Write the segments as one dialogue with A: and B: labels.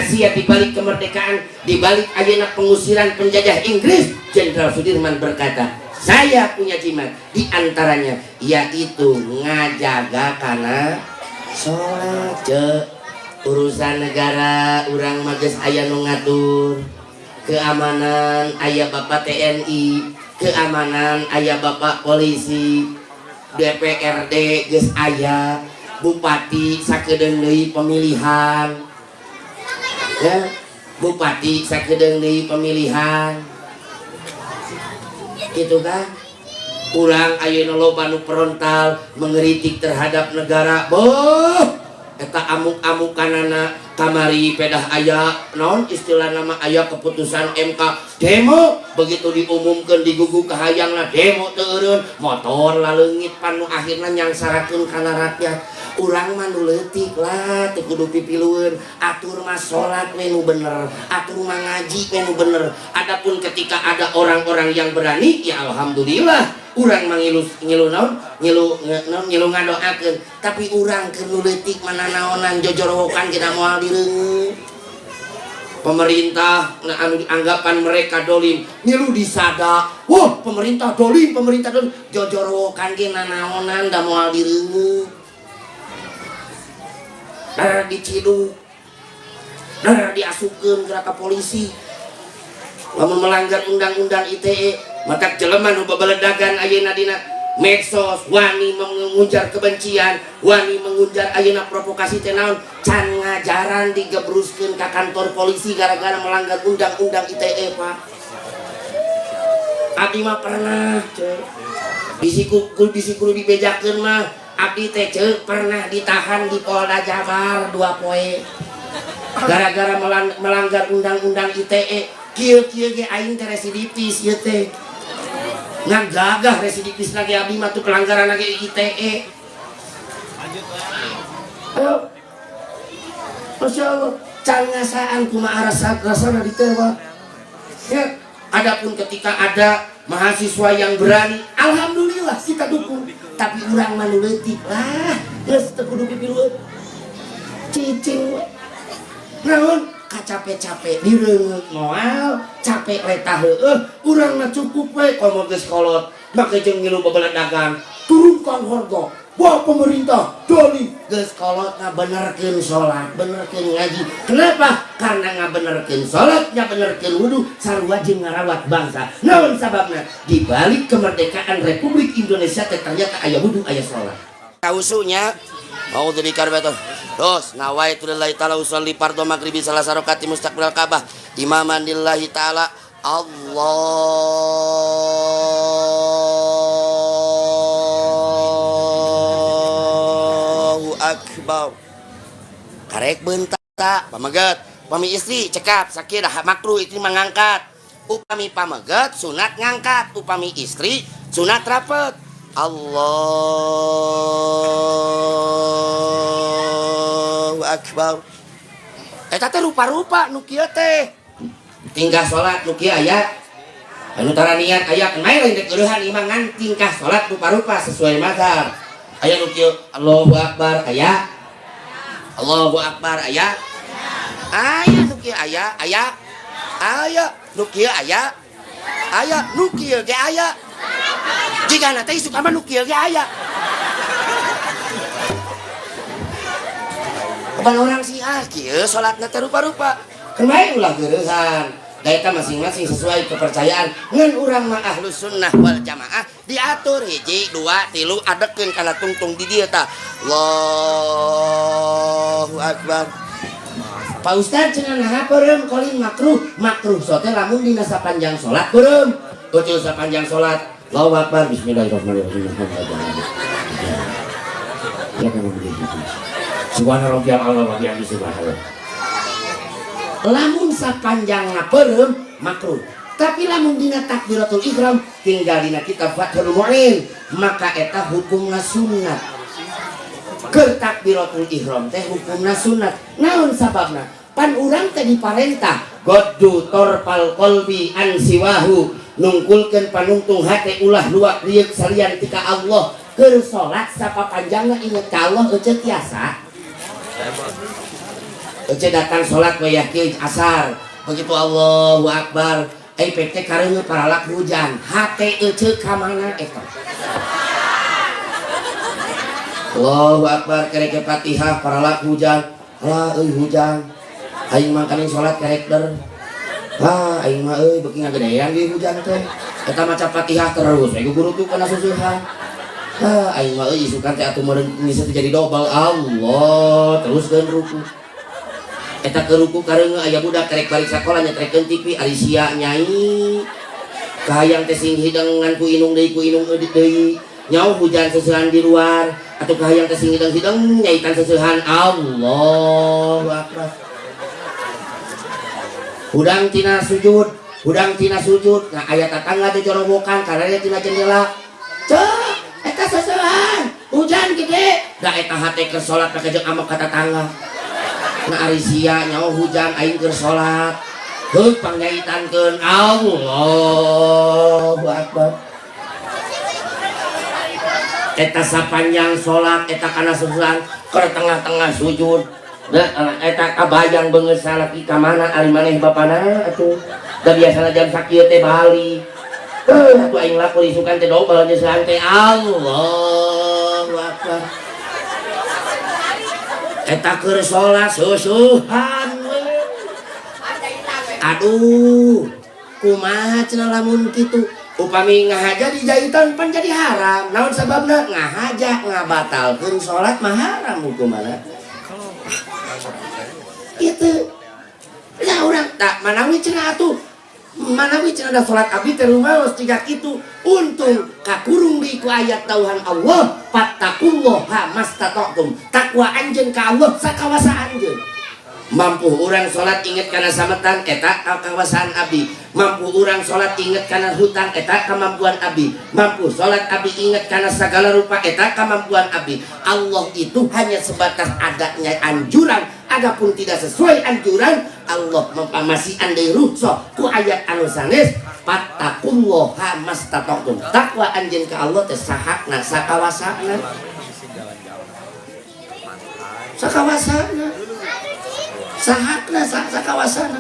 A: Rahasia di balik kemerdekaan, di balik ayeuna pengusiran penjajah Inggris, Jenderal Sudirman berkata, "Saya punya jimat," di antaranya yaitu ngajaga kana sholat. Cek urusan negara urang mah geus aya nu ngatur, keamanan aya Bapak TNI, keamanan aya Bapak polisi, DPRD geus aya, bupati sakedeung deui pemilihan ya, bupati sakedeung deui pemilihan gitu kan. Urang ayeuna loba nu frontal mengeritik terhadap negara. Boh, eta amuk-amukanana kamari pedah aya naon istilah nama, aya keputusan MK, demo. Begitu diumumkan, digugu kahayangna, demo teu eureun, motor laleungit, pan nu akhirna nyangsarakeun kana rakyat. Urang mah nu leutik lah, teu kudu pipilueun. Atur mah salat we nu bener, atur mah ngaji we nu bener. Adapun ketika ada orang-orang yang berani, ya alhamdulillah, urang mah ngilu ngilu naon, ngilu naon, ngilu ngadoakeun. Tapi urang keur nu leutik mana naonan, jojorowokan kita moal direungeut. Pemerintah, nah, anu anggapan mereka dolim ngilu disada, "Wah, pemerintah dolim, pemerintah dolim." Jojorowokan ge nanaonan, da moal direungeut. Dar diciduk, dar diasupkeun ke polisi lamun melanggar Undang-Undang ITE. Matak jelema nu babeledagan ayeuna dina medsos, wani mengujar kebencian, wani mengujar ayeuna provokasi teh naon, can ngajaran digebruskeun ka kantor polisi gara-gara melanggar Undang-Undang ITE. Pak, abdi mah pernah, cek, bisi ku bisi kudu dibejakeun mah, abdi teh, cek, pernah ditahan di Polda Jabar 2 poe gara-gara melanggar Undang-Undang ITE. Kieu-kieu ge aing teh residivis ieu teh, ngan gagah residivis lagi abdi mah tuh, pelanggaran lagi ITE. Ayo, Masya Allah, can ngasaan kumaha rasa rasana ditewak ya. Adapun ketika ada mahasiswa yang berani, alhamdulillah kita dukung. Tapi urang mah nu leutik lah, geus teu kudu pipilueun, cicing we. Naon kacape-cape direungeut moal capek letah heueuh. Urang mah cukup we, komo geus kolot make jeung ngilu babeledagan, "Turunkan harga, wah, pemerintah dolim." Geus kolot ngabenerkeun salat, benerkeun ngaji. Kenapa? Karena ngabenerkeun salat, ngabenerkeun wudu sarua jeung ngarawat bangsa. Naon sababna? Di balik kemerdekaan Republik Indonesia teh ternyata aya wudu, aya salat. Kausunya mau jadi karbeto. Terus nawaitu lillahi ta'ala usolli fardhu maghribi salasa rakaati mustaqbilal Ka'bah imaman lillahi ta'ala. Allahu akbar. Karek bentak pameget. Pami istri cekap sakit dah makruh istri mengangkat. Upami pameget sunat ngangkat, upami istri sunat rapet. Allahu akbar. Eta teh rupa-rupa nu kieu teh. Tingkah salat nu kieu aya, anu tara niat aya, kenai lain dek eurehan imah, ngan tingkah salat rupa-rupa sesuai mazhab. Aya nu kieu, Allahu akbar aya. Allahu akbar aya. Aya nu kieu aya, aya. Aya nu kieu aya. Aya nu kieu ge aya. Jigana teh isuk mah nu kieu ge aya. Kapan orang sih, ah, kieu salatna teh rupa-rupa. Keun ulah geureuhan. Da eta masing-masing sesuai kepercayaan. Ngan urang mah Ahlus Sunnah wal Jamaah, diatur hiji, dua, tilu, adekeun kana tungtung di dieu tah. Allahu akbar. Pak Ustad, cenah naha peureum kolin makruh? Makruh so teh lamun dina sapanjang salat peureum. Ucul sapanjang salat. Allahu akbar. Bismillahirrahmanirrahim. Ya kan begitu. Subhana rabbiyal a'la wa bihamdihi subhanallah. Lamun sapanjang peureum makruh. Tapi lamun dina takbiratul ihram, tinggal dina kitab Fathul Mu'in, maka eta hukumna sunat. Keur takbiratul ihram teh hukumna sunat. Naon sababna? Pan urang teh diparentah goddu torfal qalbi an siwahu, nungkulkeun panungtung hate ulah luak rieuk salian tika Allah. Keur salat sapapanjangna inget ka Allah, ece tiasa. Ece datang sholat wayah kieu asar. Begitu Allahu Akbar, eh PT kareuneuh paralak hujan. Hate ece ka mana eta? Allahu Akbar kerek ke Fatihah paralak hujan. Alah euy hujan. Aing mangkaning sholat kerek der. Ah aing mah euy beuki ngagedean deui hujan teh. Eta maca Fatihah terus, we guru tuh kana susuhan. Ah aing mah euy isukan teh atuh meureun ngisi teh jadi dobel. Allah, teruskeun ruku. Eta ke ruku kareungeuh aya budak kerek balik sakola nyetrekeun TV ari sia nyai. Kahayang teh sing hideng ngan ku inung deui ku inung deui. Nyau hujan seseuhan di luar atuh kahayang teh sing hideng-hideng nyaitan seseuhan. Allahu Akbar. Hudang tina sujud, hudang tina sujud. Nah aya tatangga teh corobokan karena tina jendela. Cek, eta seseuhan, hujan gede. Da eta hate keur salat pake jeung amok ka tatangga. Nah ari sia nyawa hujan aing keur salat. Heuh pangyaitankeun Allahu Akbar. Eta sapanjang salat eta kana seseuhan keur tengah-tengah sujud. Nah, eta kabayang beungeut salaki ka mana ari maneh bapana atuh. Da biasana jam sakieu teh balik. Heuh atuh aing laku isukan teh dobel nyeuseuhan teh Allahu Akbar. Eta keur salat susuhan we. Aduh, kumaha cenah lamun kitu? Upami ngahaja di jahitan pan jadi haram. Naon sababna? Ngahaja ngabatalkeun salat mah haram hukumanna. Itu. Ya urang tak manawi cenah atuh. Manawi cenah da salat abdi teh rumaos jiga kitu. Untung kakurung di ku ayat dawuhan Allah, fattaqullaha mastata'tum. Takwa anjeun ka Allah sakawasa anjeun. Mampu urang salat inget kana sametan eta kawasaan abdi. Mampu urang salat inget kana hutang eta kemampuan abdi. Mampu salat abdi inget kana segala rupa eta kemampuan abdi. Allah itu hanya sebatas adanya anjuran, adapun tidak sesuai anjuran Allah masih andai rukhsah ku ayat anu sanes fattaqullaha mastata'tum. Takwa anjeun ka Allah teh sahakna sakawasana. Sakawasana. Sahakna sakawasana.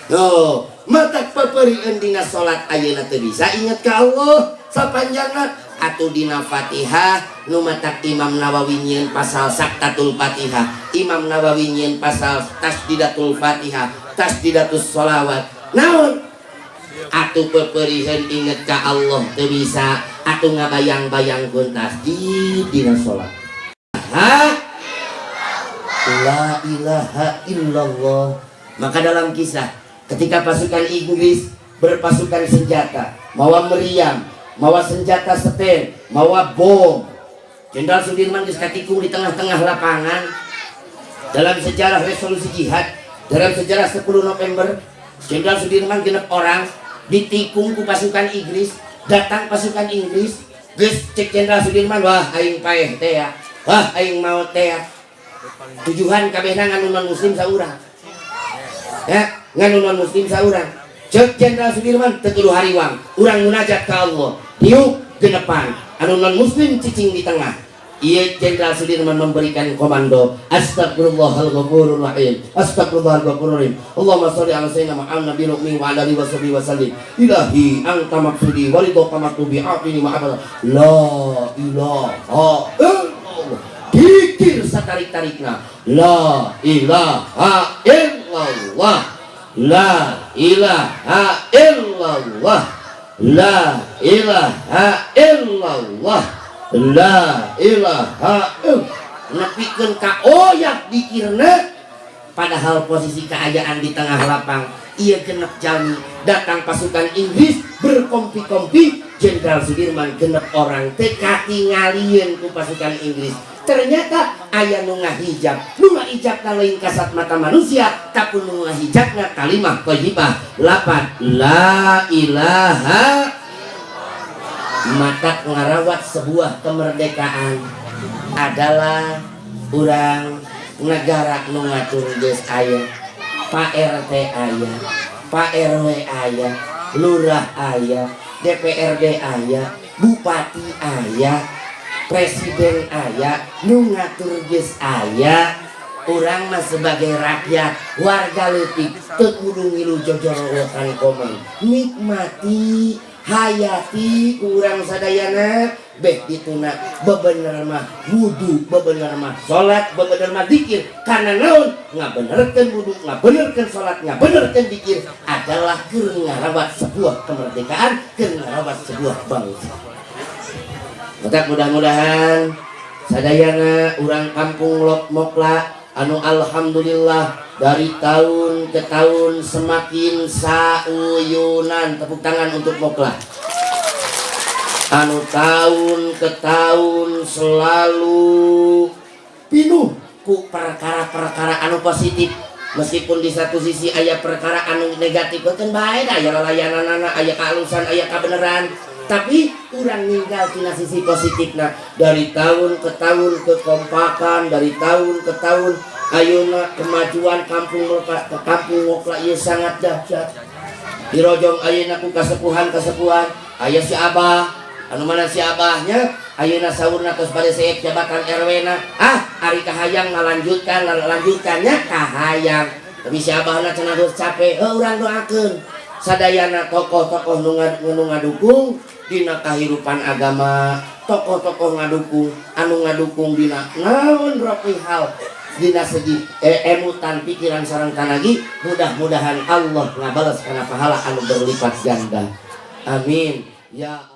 A: Tuh, matak peperieun dina salat ayeuna teu bisa inget ka Allah sapanjangna atuh dina Fatihah nu matak Imam Nawawi nyieun pasal Saktatul Fatihah, Imam Nawawi nyieun pasal Tasdidatul Fatihah, Tasdidatus Sholawat. Naon? Atuh peperieun inget ka Allah teu bisa atuh ngabayang-bayangkeun tasdid dina salat. Ha? La ilaha illallah. Maka dalam kisah ketika pasukan Inggris berpasukan senjata, mawa meriam, mawa senjata seten, mawa bom. Jenderal Sudirman geus katikung di tengah-tengah lapangan. Dalam sejarah resolusi jihad, dalam sejarah 10 November, Jenderal Sudirman genep orang ditikung ku pasukan Inggris, datang pasukan Inggris, geus cek Jenderal Sudirman, wah aing paeh teh ya, wah aing maot teh ya. Tujuan kabehna nganu non muslim saurang. Ya, nganu non muslim saurang. Cek Jenderal Sudirman teu kudu hariwang, urang munajat ka Allah. Diuk genepan, anu non muslim cicing di tengah. Ieu Jenderal Sudirman memberikan komando, Astagfirullahal ghafurur rahim. Astagfirullahal ghafurur rahim. Allahumma sholli ala sayyidina Muhammad nabiyil ummi wa ala alihi washabihi wasallim. Ilahi anta maqsudi wa ridha matlubi afini wa abada. La ilaha illallah. Dikir satarik-tarikna. La ilaha illallah. La ilaha illallah. La ilaha illallah. La ilaha illallah. Nepikeun ka oyak dikirna padahal posisi keayaan di tengah lapang. Ieu genep jalmi datang pasukan Inggris berkompi-kompi. Jenderal Sudirman genep orang teu katingalieun ku pasukan Inggris. Ternyata aya nu ngahijab, nu ngahijabna lain kasat mata manusia, tapi nu ngahijabna kalimah thayyibah lapan la ilaha. Mata ngarawat sebuah kemerdekaan adalah urang negara nu ngatur geus aya, Pak RT aya, Pak RW aya, lurah aya, DPRD aya, bupati aya, presiden aya, nu ngatur geus aya. Urang mah sebagai rakyat, warga leutik, teu kudu ngilu jojorowokan komeng. Nikmati, hayati ku urang sadayana. Beh dituna bebener mah wudu, bebener mah salat, bebener mah zikir. Karena naon? Ngabenerkeun wudu, ngabenerkeun salat, ngabenerkeun zikir adalah keur ngarawat sebuah kemerdekaan, keur ngarawat sebuah bangsa. Maka mudah-mudahan sadayana urang kampung Lok Mokla anu alhamdulillah dari tahun ke tahun semakin sauyunan, tepuk tangan untuk Mokla, anu tahun ke tahun selalu pinuh ku perkara-perkara anu positif, meskipun di satu sisi aya perkara anu negatif kan bae, aya lalayananana, aya kealusan, aya kebenaran, tapi urang ninggal tina sisi positif. Nah, dari tahun ke tahun kekompakan, dari tahun ke tahun ayeuna kemajuan kampung Mokla, ke kampung Mokla ieu sangat dahsyat. Dirojong ayeuna ku kasepuhan-kasepuhan. Aya si Abah, anu mana si Abahnya ayeuna saurna tos bade seep jabatan RW na. Ah, ari kahayang ngalanjutkan, lanjutkannya kahayang, tapi si Abahna cenah geus capek. Heuh, urang doakeun sadayana tokoh-tokoh nu ngadukung dina kahirupan agama, tokoh-tokoh ngadukung, anu ngadukung dina naon hal, dina segi emutan pikiran sareng tanagi. Mudah-mudahan Allah ngabales kana pahala anu berlipat ganda. Amin ya.